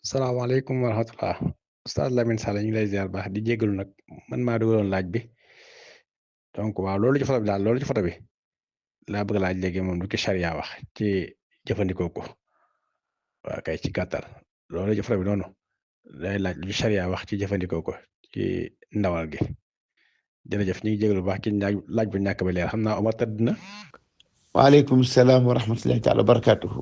salaamaaleykum wa rahmatulah Oustaz Lamine Sall ñu ngi lay ziar baax di jégalu nag man maa dugaloon laaj bi donc waaw loolu ci foto bi daal loolu ci foto bi laa bëgg laaj léegi moom lu ci charia wax ci jëfandikoo ko waa kay ci gàttal loolu ci foto bi noonu day laaj lu ci charia wax ci jëfandikoo ko ci ndawal gi jërëjëf ñu ngi jégalu baax ci laaj bu ñàkk ba leer xam naa Omar tëdd na. waaleykum salaam wa rahmatullahi taala wa barakatuhu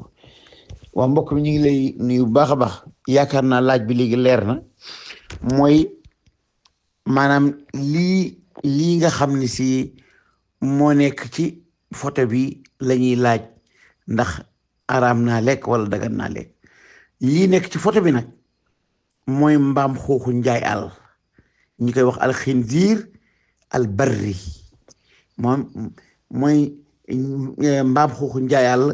waa mbokk mi ñu ngi lay nuyu bu baax a baax yaakaar naa laaj bi léegi leer na mooy maanaam lii nga xam ne si moo nekk ci photo bi la ñuy laaj ndax araam naa lekk wala dagan naa lekk lii nekk ci photo bi nag mooy mbaam xuuxu njaay àll ñi koy wax alxinziir al barri moom mooy mbaam xuuxu njaay àll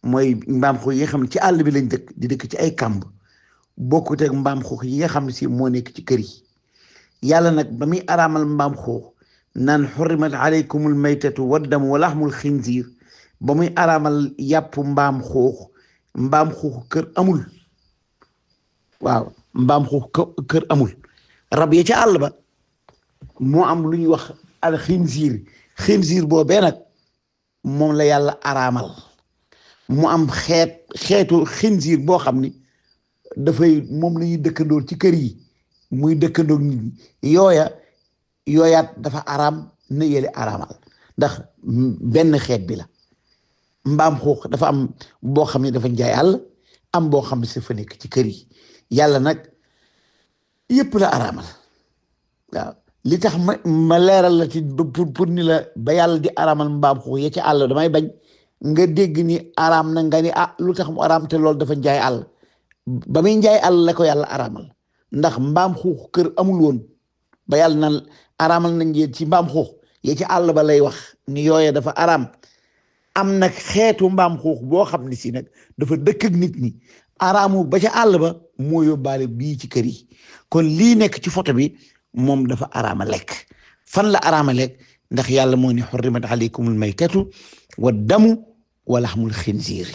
mooy mbaam xuux yi nga xam ne ci àll bi lañ dëkk di dëkk ci ay kàmb bokkut ak mbaam xuux yi nga xam ne si moo nekk ci kër yi yàlla nag ba muy araamal mbaam xuux naan xurrimat aleykumul maytatu waddamu wa laxmul xinziir ba muy araamal yàpp mbaam xuux kër amul waaw mbaam xuux kër amul rab ya ca àll ba moo am lu ñuy wax al xinziir boobee nag moom la yàlla araamal mu am xeetu xinziir boo xam ni dafay moom la ñuy dëkkandoor ci kër yi muy dëkkandoor nit ñi yooyaat dafa araam na yële araamal ndax benn xeet bi la mbaam xuux dafa am boo xam ne dafa njaay àll am boo xam ne si fa nekk ci kër yi yàlla nag yëpp la araamal waaw li tax ma leeral la ci pour ni la ba yàlla di araamal mbaam xuux ya ci àll damay bañ nga dégg ni araam na nga ni lu tax mu araam te loolu dafa njaay àll ba muy njaay àll la ko yàlla araamal ndax mbaam xuux kër amul woon ba yàlla naan araamal nañ yéen ci mbaam xuux ya ci àll ba lay wax ni yooye dafa araam am nag xeetu mbaam xuux boo xam ne si nag dafa dëkk ak nit ñi araamu ba ca àll ba moo yóbbaale bii ci kër yi kon lii nekk ci photo bi moom dafa araama lekk fan la araama lekk ndax yàlla moo ne xurrimat aleykumul maytatu wa damu wa laxmul xinziir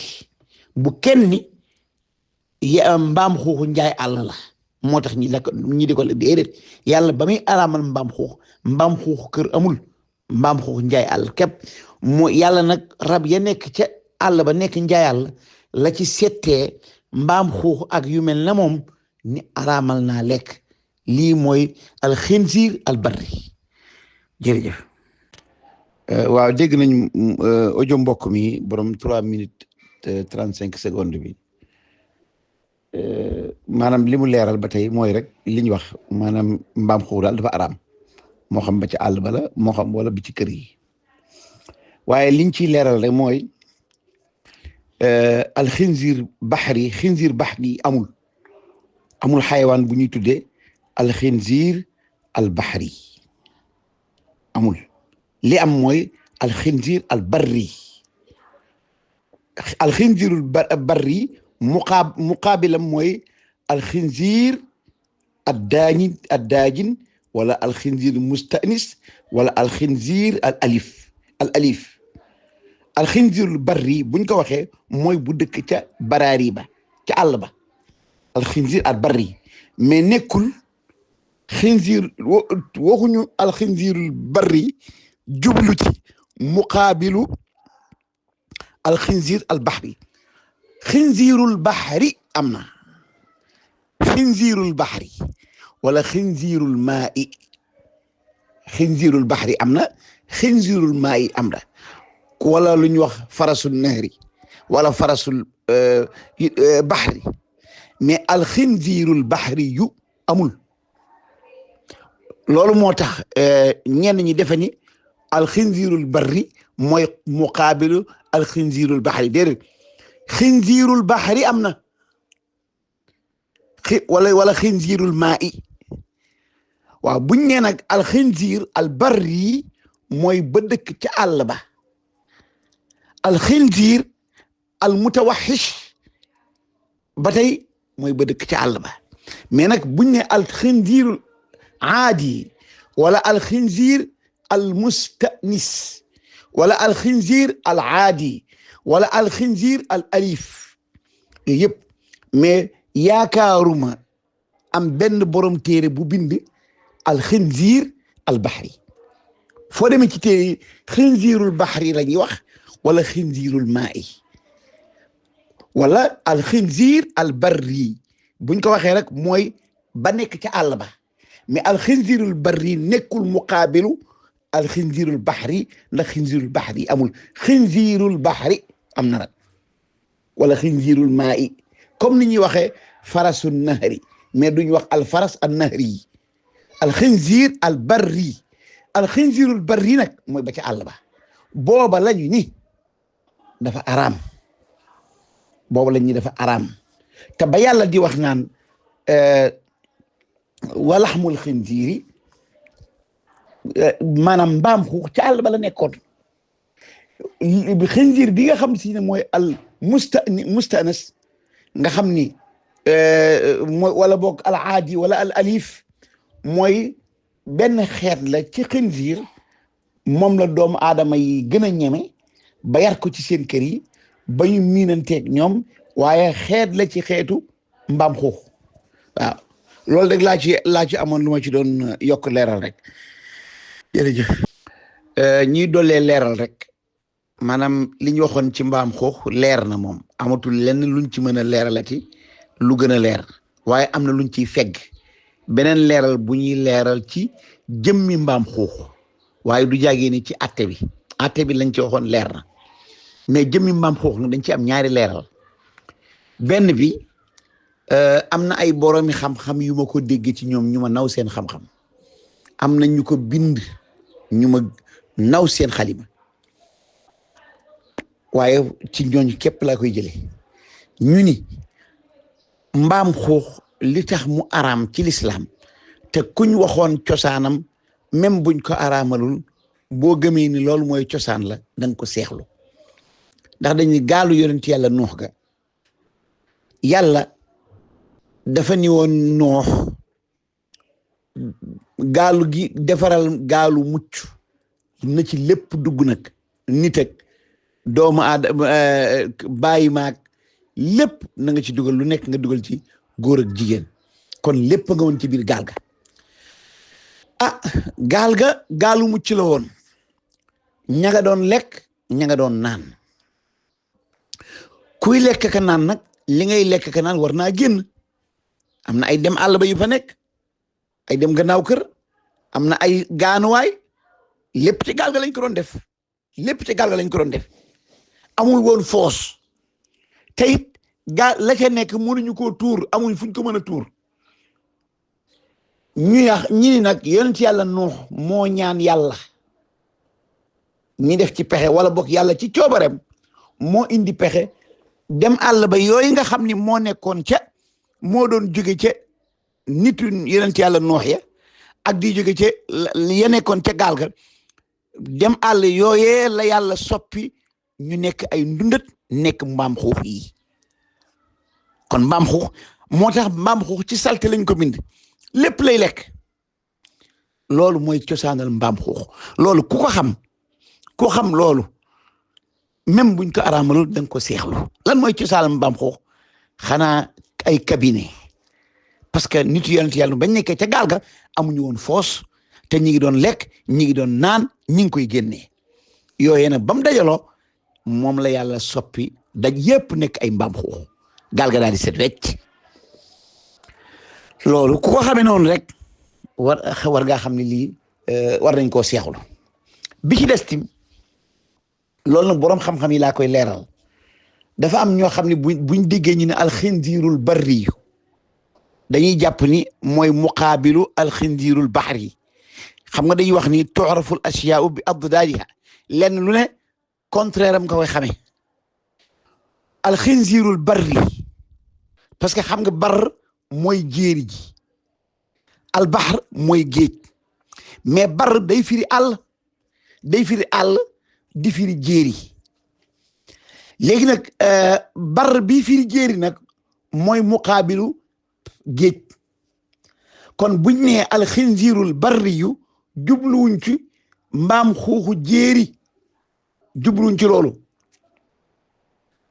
bu kenn ni mbaam xuuxu njaay àll la moo tax ñi di ko la déedéet yàlla ba muy araamal mbaam xuux kër amul mbaam xuux njaay àll képp moo yàlla nag rab ya nekk ca àll ba nekk njaay àll la ci settee mbaam xuux ak yu mel na moom ni araamal naa lekk lii mooy al xinziir al barri jërëjëf. waaw dégg nañ audio mbokk mi borom 3 minutes 35 secondes bi maanaam li mu leeral ba tey mooy rek li ñu wax maanaam mbaam xuux daal dafa araam moo xam ba ci àll ba la moo xam wala bi ci kër yi waaye liñ ciy leeral rek mooy al xinziir baxri amul xayawaan bu ñuy tuddee al xinziir al baxri amul. li am mooy alxinziir al barri alxinziirul barri muqaabilam mooy alxinziir addaajin wala alxinziir mustanis wala alxinziir al alif alxinziirul barri buñ ko waxee mooy bu dëkk ca baraari ba ca àll ba alxinziir al barri mais nekkul xinziir waxuñu alxinziirul barri jublu ci muqaabilu alxinziir al baxri xinziirul baxri am na xinziirul baxri wala xinziirul maa'i xinziirul baxri am na xinziirul maa'i am na wala lu ñu wax farasul nahri wala farasul baxri mais alxinziirul baxri yu amul loolu moo tax ñenn ñi defe ni alxinziirul barri mooy muqaabilu alxinziirul baxri déedéet xinziirul baxri am na wala xinziirul maa'i waaw buñ nee nag alxinziir al barri mooy ba dëkk ca àll ba alxinziir al mutawaxish ba tey mooy ba dëkk ca àll ba mais nag buñ ne alxinziirul aadi wala alxinziir al mustanis wala alxinziir al aadi wala alxinziir al alif yooyu yëpp mais yaakaaruma am benn borom téere bu bind alxinziir albaxri foo demee ci téere xinziirul baxri la ñuy wax wala xinziirul maa'i wala alxinziir albarri buñ ko waxee rek mooy ba nekk ca àll ba mais alxinziirul barri nekkul muqaabilu alxinziirul baxri ndax xinziirul baxri amul xinziirul baxri am na nag wala xinziirul maa'i comme ni ñuy waxee farasu nahri mais duñ wax alfaras an nahri alxinziir albarri alxinziirul barri nag mooy ba ca àll ba booba lañu ni dafa araam booba lañu ni dafa araam te ba yàlla di wax naan walaxmul xinziiri maanaam mbaam xuux ca àll ba la nekkoon xinziir bi nga xam si ne mooy al mustanas nga xam ni mooy wala boog al aadi wala al alif mooy benn xeet la ci xinziir moom la doomu aadama yi gën a ñeme ba yar ko ci seen kër yi ba ñu miinanteeg ñoom waaye xeet la ci xeetu mbaam xuux waaw loolu rek laa ci amoon lu ma ci doon yokk leeral rek jërëjëf ñiy dollee leeral rek maanaam li ñu waxoon ci mbaam xuux leer na moom amatul lenn luñ ci mën a leeralati lu gën a leer waaye am na luñ ciy fegg beneen leeral bu ñuy leeral ci jëmmi mbaam xuux waaye du jàggee ni ci atte bi lañ ci waxoon leer na mais jëmmi mbaam xuux nga dañ ci am ñaari leeral benn bi am na ay boroomi xam-xam yu ma ko dégg ci ñoom ñu ma naw seen xam-xam am na ñu ko bind ñu ma naw seen xalima waaye ci ñooñ képp laa koy jële ñu ni mbaam xuux li tax mu araam ci lislaam te kuñ waxoon cosaanam même buñ ko araamalul boo gëmee ni loolu mooy cosaan la danga ko seexlu ndax dañuy gaalu yonent yàlla nuux ga yàlla dafa ni woon noox gaalu gi defaral gaalu mucc na ci lépp dugg nag nit ak doomu aadama bàyyi maag lépp na nga ci dugal lu nekk nga dugal ci góor ak jigéen kon lépp nga woon ci biir gaal ga gaal ga gaalu mucc la woon ña nga doon lekk ña nga doon naan kuy lekk ka naan nag li ngay lekk ka naan war naa génn am na ay dem àll ba yu fa nekk ay dem gannaaw kër am na ay gaanuwaay lépp ci gaal ga lañ ko doon def lépp ci gaal ga lañ ko doon def amul woon foos te it gaal la ca nekk mënuñu koo tuur amuñ fuñ ko mën a tuur ñi nag yonent yàlla Nuux moo ñaan yàlla ñi def ci pexe wala bokk yàlla ci coobareem moo indi pexe dem àll ba yooyu nga xam ni moo nekkoon moo doon jóge ca nitu yonent yàlla Nuux ya ak di jóge ca ya nekkoon ca gaal ga dem àll yooyee la yàlla soppi ñu nekk ay ndundat nekk mbaam xuux yi kon mbaam xuux moo tax mbaam xuux ci salte lañ ko bind lépp lay lekk loolu mooy cosaanal mbaam xuux loolu ku ko xam loolu même buñ ko araamalul da nga ko seexlu lan mooy cosaanal mbaam xuux xanaa ay cabinet parce que nitu yonent yàlla bañ nekkee ca gaal ga amuñu woon foos te ñi ngi doon lekk ñi ngi doon naan ñi ngi koy génnee yooyee nag ba mu dajaloo moom la yàlla soppi daj yépp nekk ay mbaam xuux gaal ga daal di set wecc loolu ku ko xamee noonu rek war ngaa xam ne lii war nañ koo seexlu bi ci des tim loolu nag boroom xam-xam yi laa koy leeral dafa am ñoo xam ne buñ déggee ñu ne alxinziirul barri dañuy jàpp ni mooy muqaabilu alxinziirul baxri xam nga dañuy wax ni tu'raful asyaa'u bi addaadiha lenn lu ne contraire am nga koy xamee alxinziirul barri parce que xam nga bar mooy jéeri ji albaxar mooy géej mais bar day firi àll di firi jéeri léegi nag bar bi firi jéeri nag mooy muqaabilu géej kon buñ nee alxinziirul barri yu jubluwuñ ci mbaam xuuxu jéeri jubluwuñ ci loolu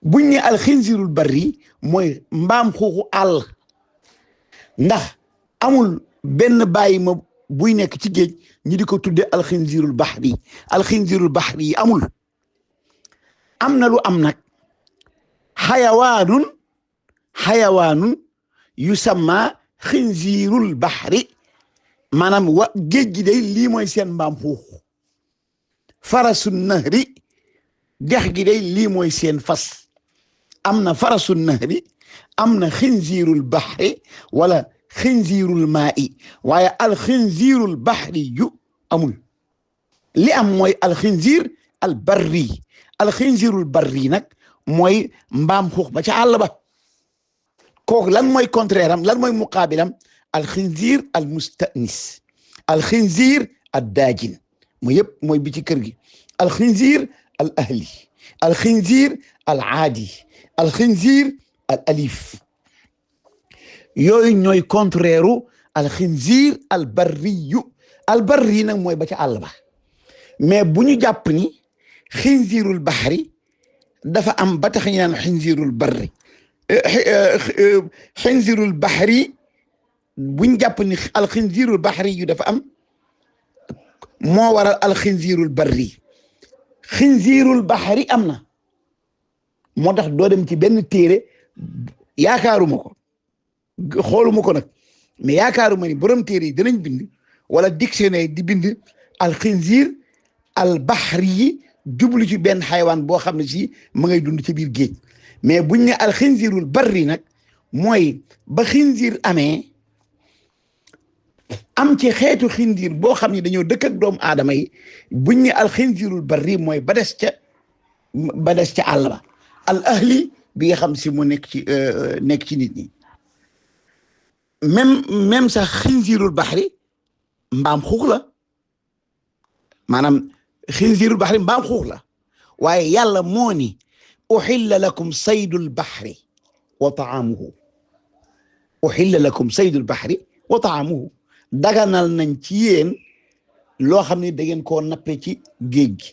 buñ ne alxinziirul barri mooy mbaam xuuxu àll ndax amul benn bàyyi ma buy nekk ci géej ñi di ko tudde alxinziirul baxri yi amul. am na lu am nag xayawaanun yusamma xinziirul baxri maanaam géej gi day lii mooy seen mbaam xuux farasu nahri dex gi day lii mooy seen fas am na farasu nahri am na xinziirul baxri wala xinziirul maa'i waaye alxinziirul baxri yu amul li am mooy alxinziir al barri alxinziirul barri nag mooy mbaam xuux ba ca àll ba kooku lan mooy contraire am lan mooy muqaabilam alxinziir al mustanis alxinziir ad daajin mooy yëpp mooy bi ci kër gi alxinziir al ahli alxinziir al aadi alxinziir al alif yooyu ñooy contraire alxinziir al barri nag mooy ba ca àll ba mais bu ñu jàpp ni xinziirul baxri dafa am ba tax ñu naan xinziirul barri xinziirul baxri buñ jàpp ni alxinziirul baxri yu dafa am moo waral alxinziirul barri xinziirul baxri am na moo tax doo dem ci benn téere yaakaaruma ko xooluma ko nag mais yaakaaruma ni borom téere yi danañ bind wala dictionnaire di bind alxinziir al baxri yi jublu ci benn xayawaan boo xam ne si ma ngay dund ci biir géej mais buñ ne alxinziirul barri nag mooy ba xinziir amee am ci xeetu xinziir boo xam ne dañoo dëkk ak doomu aadama yi buñ ne alxinziirul barri mooy ba des ca àll ba al ahli bi nga xam si mu nekk ci nit ñi même sax xinziirul baxri mbaam xuux la maanaam xinziirul baxri mbaam xuux la waaye yàlla moo ni uxilla lakum saydul baxri wa taamuhu uxilla lakum saydul baxri wa taamuhu daganal nañ ci yéen loo xam ne da ngeen koo nappe ci géej gi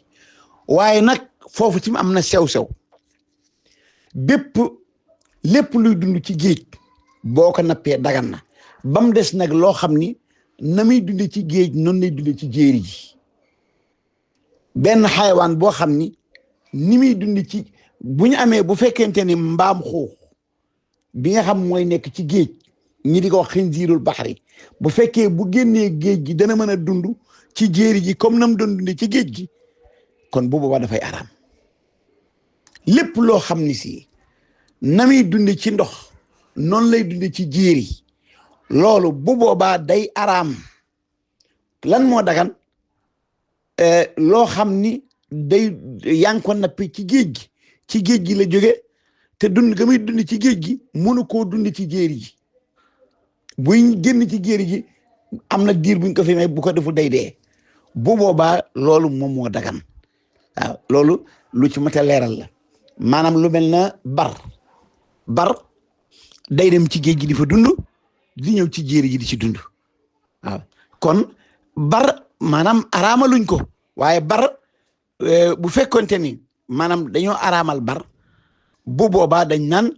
waaye nag foofu ci am na sew-sew lépp luy dund ci géej boo ko nappee dagan na ba mu des nag loo xam ni na muy dunde ci géej noonu lay dunde ci jéeri ji benn xayawaan boo xam ni muy dund ci bu ñu amee bu fekkente ni mbaam xuux bi nga xam mooy nekk ci géej ñi di ko wax xinziirul baxri bu fekkee bu génnee géej gi dana mën a dund ci jéeri ji comme nam doon dunde ci géej gi kon bu boobaa dafay araam lépp loo xam ni si na muy dunde ci ndox noonu lay dunde ci jéeri loolu bu boobaa day araam lan moo dagan loo xam ni day yaa ngi ko nappi ci géej gi la jóge te dund ga muy dund ci géej gi mënu koo dund ci jéeri ji buy génn ci jéeri ji am na diir buñ ko fi may bu ko defu day dee bu boobaa loolu moom moo dagan waaw loolu lu ci mat a leeral la maanaam lu mel na bar day dem ci géej gi di fa dund di ñëw ci jéeri ji di ci dund waaw kon bar maanaam araamaluñ ko waaye bar bu fekkonte ni maanaam dañoo araamal bar bu boobaa dañ naan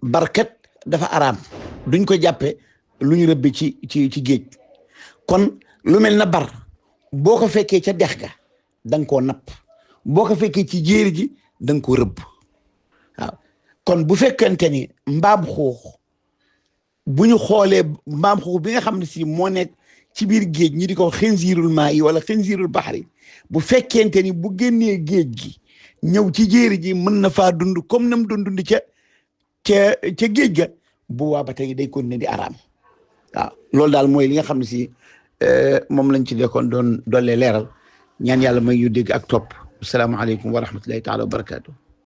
barkat dafa araam duñ ko jàppe lu ñu rëbbe ci géej kon lu mel na bar boo ko fekkee ca dex ga da nga koo napp boo ko fekkee ci jéeri ji da nga koo rëbb waaw kon bu fekkente ni mbaam xuux bu ñu xoolee mbaam xuux bi nga xam ne si moo nekk ci biir géej ñi di ko xinziirul maa yi wala xinziirul baxri bu fekkente ni bu génnee géej gi ñëw ci jéeri ji mën na faa dund comme nam doon dund ca géej ga bu waa ba tey day continuer di araam waaw loolu daal mooy li nga xam ne si moom lañ ci dekkoon doon dollee leeral ñaan yàlla may yu dégg ak topp asalaamaaleykum wa rahmatullahi taala wa barakaatu.